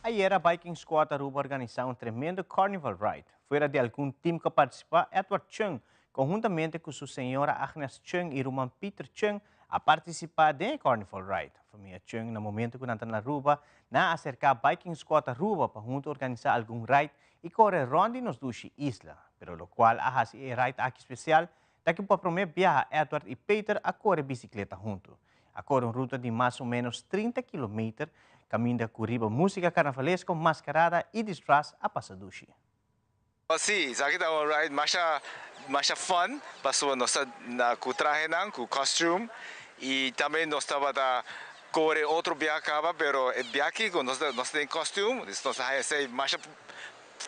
Ayera Viking Squad Aruba a organisa un tremendo Carnival Ride. Fuera di algun team cu a participa, Edward Chung, conhuntamente cu su señora Agnes Chung y ruman Peter Chung a participa den e Carnival Ride. Familia Chung na momento cu nan ta na Aruba, nan a acerca Biking Squad Aruba pa hunto organisa algun ride y core rond di nos dushi isla. Pero locual a haci e ride aki special ta cu pa prome biaha Edward y Peter a core bicicleta hunto. A core un ruta di mas o menos 30 kilometer caminda cu riba musica carnavalesco, mascarada y disfraz a pasa dushi. Sí, esaki ta un ride masha masha fun pasobra nos ta na cu trahenan, cu costume y tambe nos tabata core otro biaha caba pero e biaha aki cu nos ta nos ta den costume nos ta haya esey masha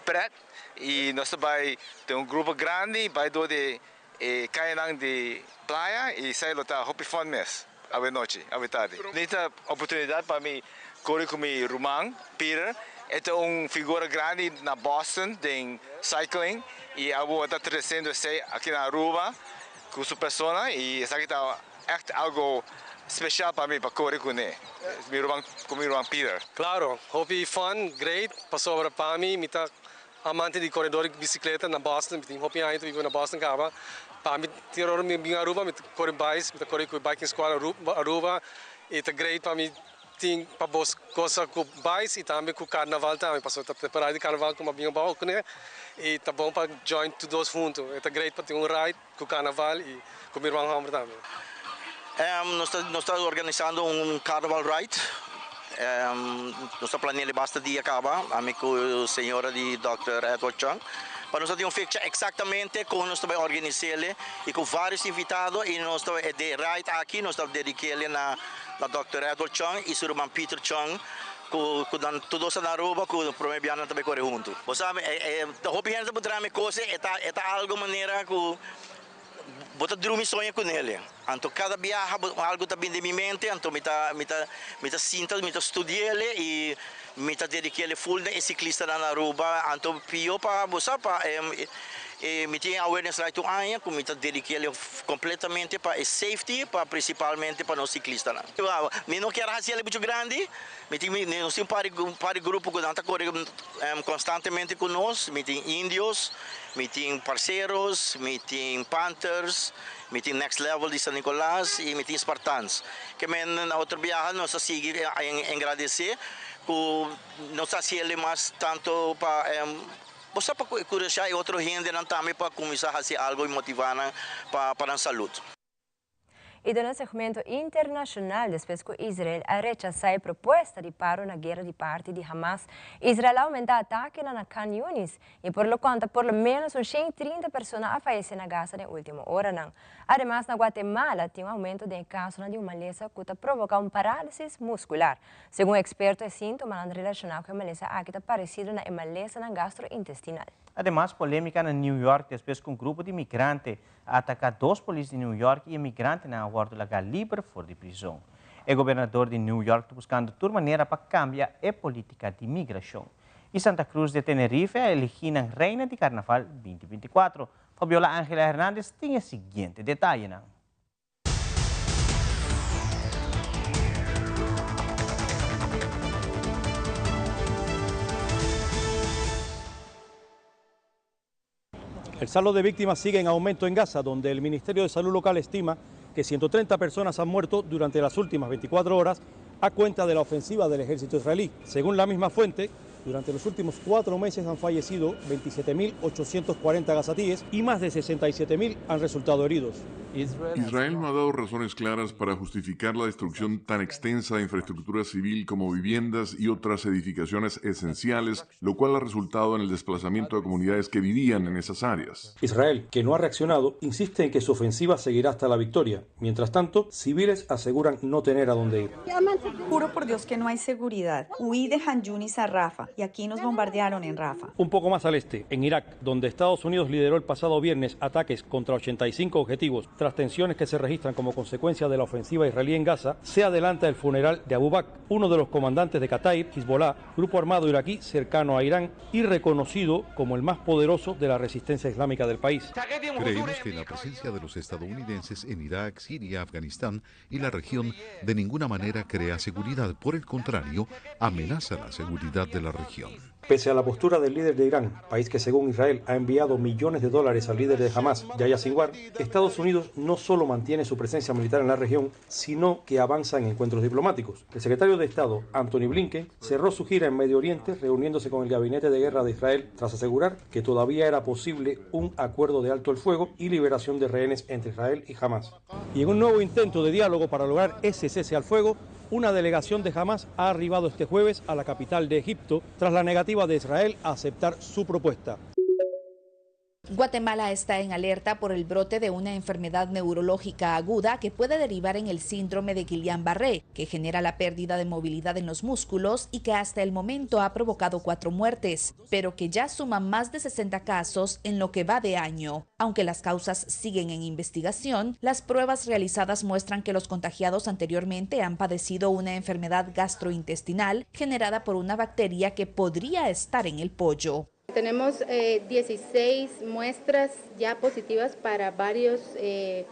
pret y nos ta bay den un grupo grandi bay door di e cayanan di playa y esey lo ta hopi fun mes awe nochi, awe tardi. Nita oportunidad pa mi core cu mi ruman Peter, e ta un figura grandi na Boston den cycling y awor ta treciendo esey aki na Aruba cu su persona y esaki ta echt algo. Special pa mi pa core cune, mi ruman cu mi ruman Peter. Claro, hopi fun, great, pasobra pa mi, mi ta amante di coredor di bicicleta na Boston, mi tin hopi aña ta biba na Boston caba, pa mi tin ora mi bin Aruba mi ta core bais, mi ta core cu e biking squad Aruba y ta great pa mi tin pa bos goza cu bais y tambe cu carnaval tambe, pasobra ta temporada di carnaval cu mi a bin abao cune y ta bon pa join tur dos hunto, e ta great pa tin un ride. Cu carnaval y cu mi ruman homber tambe. Nos ta nos ta organisando un carnaval ride. Nos ta plane'le basta dia caba, ami cu señora di Dòkter Edward Chang, pa nos ta tin un fecha exactamente con nos ta bay organise'le y cu varios invitado y nos ta e ride aki nos ta dedike'le na Dòkter Edward Chang y su ruman Peter Chang Cu cu nan tur dos ta na Aruba cu prome biaha nan ta bay core hunto. Bo sa e e hopi hende ta puntra mi cos e ta e ta algo manera cu bo ta drumi soña cu nele. Anto cada biaha bo algo ta bin den mi mente anto mi ta mi ta mi ta sinta mi ta studiele y mi ta dedikele full na e ciclistanan na Aruba. Anto pio pa bo sa pa e e mi tin e awareness ride tur aña cu mi ta dedikele completamente pa e safety pa principalmente pa nos ciclistanan. Mi no kier haci el mucho grandi, mi tin nos tin un par di grupo cu nan ta core constantemente cu nos, mi tin Indios, mi tin Parceros, mi tin Panthers, mi tin Next Level di San Nicolas y mi tin Spartans. Ke men na otro biaha nos ta sigui engradece cu nos ta haci el mas tanto pa bo sa pa curasha e otro hendenan tambe pa cuminsa haci algo y motiva nan pa nan salud. I den e segmento internashonal, despues ku Israel a rechasá e propuesta di paro na guera di parti di Hamas, Israel a oumentá atakenan na Khan Yunis i por lo konta por lo ménos un 130 persona a fayesé na Gaza den último oranan. Ademas na Guatemala tin un oumento den e kasonan di un malesa ku ta provoká un parálisis muskular. Segun eksperto e síntomanan relashoná ku e malesa aki ta paresido na e malesanan gastrointestinal. Ademas polémika na New York despues ku un grupo di migrante A ataká dos polis di New York i e migrantenan a wòrdu lagá liber for di prizon. E gobernador di New York ta buskando tur manera pa kambia e polítika di migrashon. I Santa Cruz de Tenerife a eligí nan reina di karnaval 2024. Fabiola Angela Hernandez tin e siguiente detayenan. El saldo de víctimas sigue en aumento en Gaza, donde el Ministerio de Salud local estima que 130 personas han muerto durante las últimas 24 horas a cuenta de la ofensiva del ejército israelí. Según la misma fuente, durante los últimos cuatro meses han fallecido 27.840 gazatíes y más de 67.000 han resultado heridos. Israel no ha dado razones claras para justificar la destrucción tan extensa de infraestructura civil como viviendas y otras edificaciones esenciales, lo cual ha resultado en el desplazamiento de comunidades que vivían en esas áreas. Israel, que no ha reaccionado, insiste en que su ofensiva seguirá hasta la victoria. Mientras tanto, civiles aseguran no tener a dónde ir. Juro por Dios que no hay seguridad. Huí de Han Yunis a Rafa y aquí nos bombardearon en Rafa. Un poco más al este, en Irak, donde Estados Unidos lideró el pasado viernes ataques contra 85 objetivos tras tensiones que se registran como consecuencia de la ofensiva israelí en Gaza, se adelanta el funeral de Abu Bakr, uno de los comandantes de Kataib, Hezbollah, grupo armado iraquí cercano a Irán y reconocido como el más poderoso de la resistencia islámica del país. Creemos que la presencia de los estadounidenses en Irak, Siria, Afganistán y la región de ninguna manera crea seguridad, por el contrario, amenaza la seguridad de la región. Pese a la postura del líder de Irán, país que según Israel ha enviado millones de dólares al líder de Hamas, Yahya Sinwar, Estados Unidos no solo mantiene su presencia militar en la región, sino que avanza en encuentros diplomáticos. El secretario de Estado, Antony Blinken, cerró su gira en Medio Oriente reuniéndose con el gabinete de guerra de Israel tras asegurar que todavía era posible un acuerdo de alto el fuego y liberación de rehenes entre Israel y Hamas. Y en un nuevo intento de diálogo para lograr ese cese al fuego, una delegación de Hamas ha arribado este jueves a la capital de Egipto tras la negativa de Israel a aceptar su propuesta. Guatemala está en alerta por el brote de una enfermedad neurológica aguda que puede derivar en el síndrome de Guillain-Barré, que genera la pérdida de movilidad en los músculos y que hasta el momento ha provocado cuatro muertes, pero que ya suma más de 60 casos en lo que va de año. Aunque las causas siguen en investigación, las pruebas realizadas muestran que los contagiados anteriormente han padecido una enfermedad gastrointestinal generada por una bacteria que podría estar en el pollo. Tenemos 16 eh, muestras ya positivas para varios eh,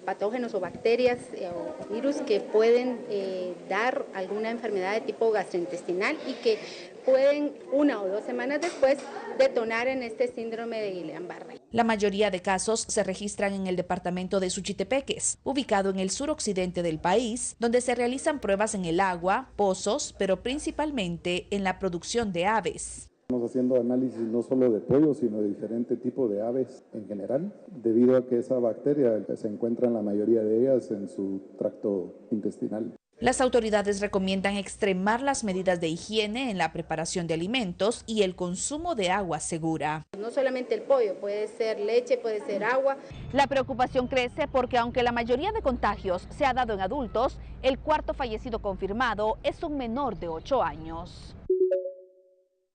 patógenos o bacterias eh, o virus que pueden eh, dar alguna enfermedad de tipo gastrointestinal y que pueden una o dos semanas después detonar en este síndrome de Guillain-Barré. La mayoría de casos se registran en el departamento de Suchitepeques, ubicado en el suroccidente del país, donde se realizan pruebas en el agua, pozos, pero principalmente en la producción de aves. Estamos haciendo análisis no solo de pollo, sino de diferente tipo de aves en general, debido a que esa bacteria se encuentra en la mayoría de ellas en su tracto intestinal. Las autoridades recomiendan extremar las medidas de higiene en la preparación de alimentos y el consumo de agua segura. No solamente el pollo, puede ser leche, puede ser agua. La preocupación crece porque aunque la mayoría de contagios se ha dado en adultos, el cuarto fallecido confirmado es un menor de 8 años.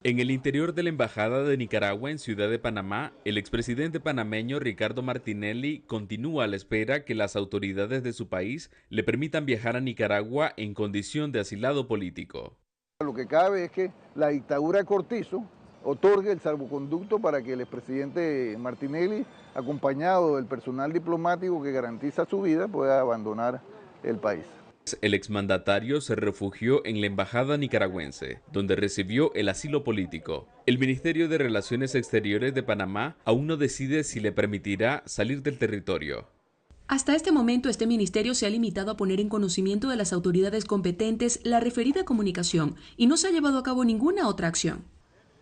En el interior de la Embajada de Nicaragua en Ciudad de Panamá, el expresidente panameño Ricardo Martinelli continúa a la espera que las autoridades de su país le permitan viajar a Nicaragua en condición de asilado político. Lo que cabe es que la dictadura de Cortizo otorgue el salvoconducto para que el expresidente Martinelli, acompañado del personal diplomático que garantiza su vida, pueda abandonar el país. El exmandatario se refugió en la embajada nicaragüense, donde recibió el asilo político. El Ministerio de Relaciones Exteriores de Panamá aún no decide si le permitirá salir del territorio. Hasta este momento, este ministerio se ha limitado a poner en conocimiento de las autoridades competentes la referida comunicación y no se ha llevado a cabo ninguna otra acción.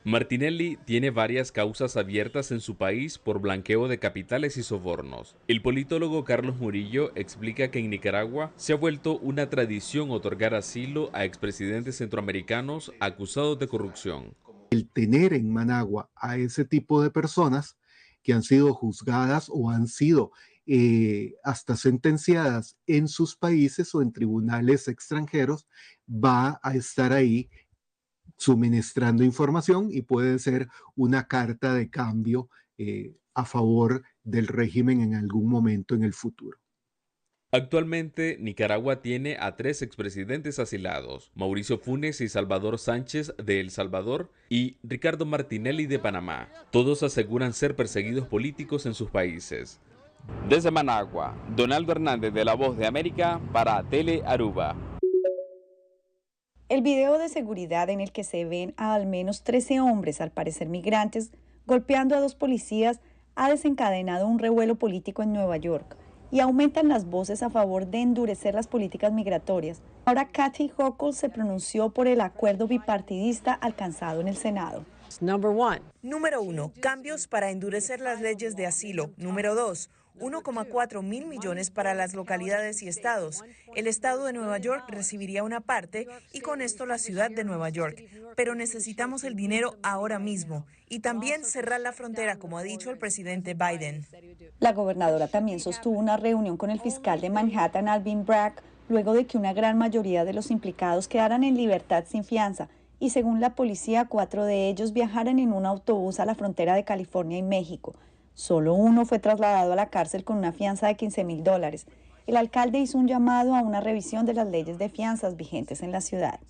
Martinelli tiene varias causas abiertas en su país por blanqueo de capitales y sobornos. El politólogo Carlos Murillo explica que en Nicaragua se ha vuelto una tradición otorgar asilo a expresidentes centroamericanos acusados de corrupción. El tener en Managua a ese tipo de personas que han sido juzgadas o han sido eh, hasta sentenciadas en sus países o en tribunales extranjeros, va a estar ahí suministrando información y puede ser una carta de cambio eh, a favor del régimen en algún momento en el futuro. Actualmente, Nicaragua tiene a tres expresidentes asilados, Mauricio Funes y Salvador Sánchez de El Salvador y Ricardo Martinelli de Panamá. Todos aseguran ser perseguidos políticos en sus países. Desde Managua, Donaldo Hernández de La Voz de América para Tele Aruba. El video de seguridad en el que se ven a al menos 13 hombres, al parecer migrantes, golpeando a dos policías ha desencadenado un revuelo político en Nueva York y aumentan las voces a favor de endurecer las políticas migratorias. Ahora Kathy Hochul se pronunció por el acuerdo bipartidista alcanzado en el Senado. Número uno, cambios para endurecer las leyes de asilo. Número dos, 1,4 mil millones para las localidades y estados. El estado de Nueva York recibiría una parte y con esto la ciudad de Nueva York. Pero necesitamos el dinero ahora mismo y también cerrar la frontera, como ha dicho el presidente Biden. La gobernadora también sostuvo una reunión con el fiscal de Manhattan, Alvin Bragg, luego de que una gran mayoría de los implicados quedaran en libertad sin fianza y según la policía, cuatro de ellos viajaran en un autobús a la frontera de California y México. Solo uno fue trasladado a la cárcel con una fianza de 15 mil dólares. El alcalde hizo un llamado a una revisión de las leyes de fianzas vigentes en la ciudad.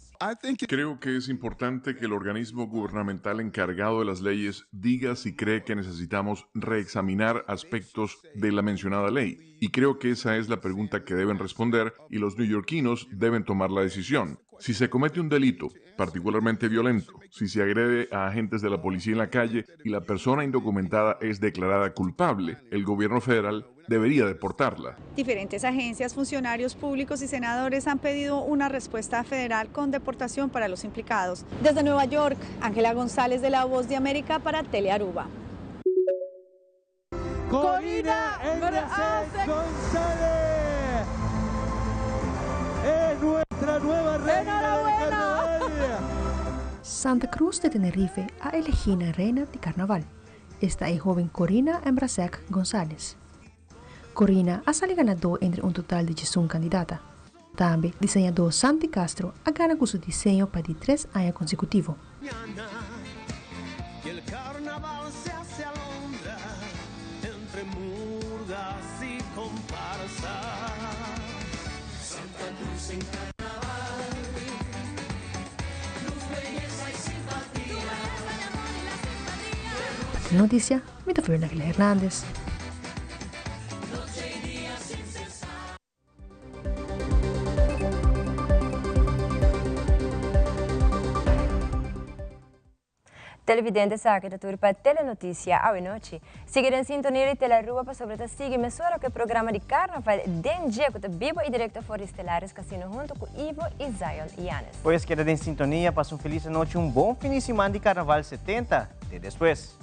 Creo que es importante que el organismo gubernamental encargado de las leyes diga si cree que necesitamos reexaminar aspectos de la mencionada ley. Y creo que esa es la pregunta que deben responder y los neoyorquinos deben tomar la decisión. Si se comete un delito, particularmente violento, si se agrede a agentes de la policía en la calle y la persona indocumentada es declarada culpable, el gobierno federal debería deportarla. Diferentes agencias, funcionarios públicos y senadores han pedido una respuesta federal con deportación para los implicados. Desde Nueva York, Ángela González de La Voz de América para Telearuba. Corina González es nuestra nueva reina del carnaval. Santa Cruz de Tenerife a elegí na reina di Carnaval. Esta e hoben Corina Embrasek González. Corina a sali ganadó entre un total di 11 kandidata. Tambe diseñadó Santi Castro a gana ku su diseño pa di tres aña konsekutivo. Pa Telenoticia, mi ta Fiona Aguilar Hernandez. Televidente esaki ta tur pa Telenoticia awe nochi. Sigui den sintonia di Telearuba pasobra ta sigui mesora cu e programa di Carnaval den dje cu ta bibo y directo for di Stellaris Casino hunto cu Ivo y Zion Yanes. Pues keda den sintonia, pasa un feliz anochi, un bon fin di siman di Carnaval 70. Te despues.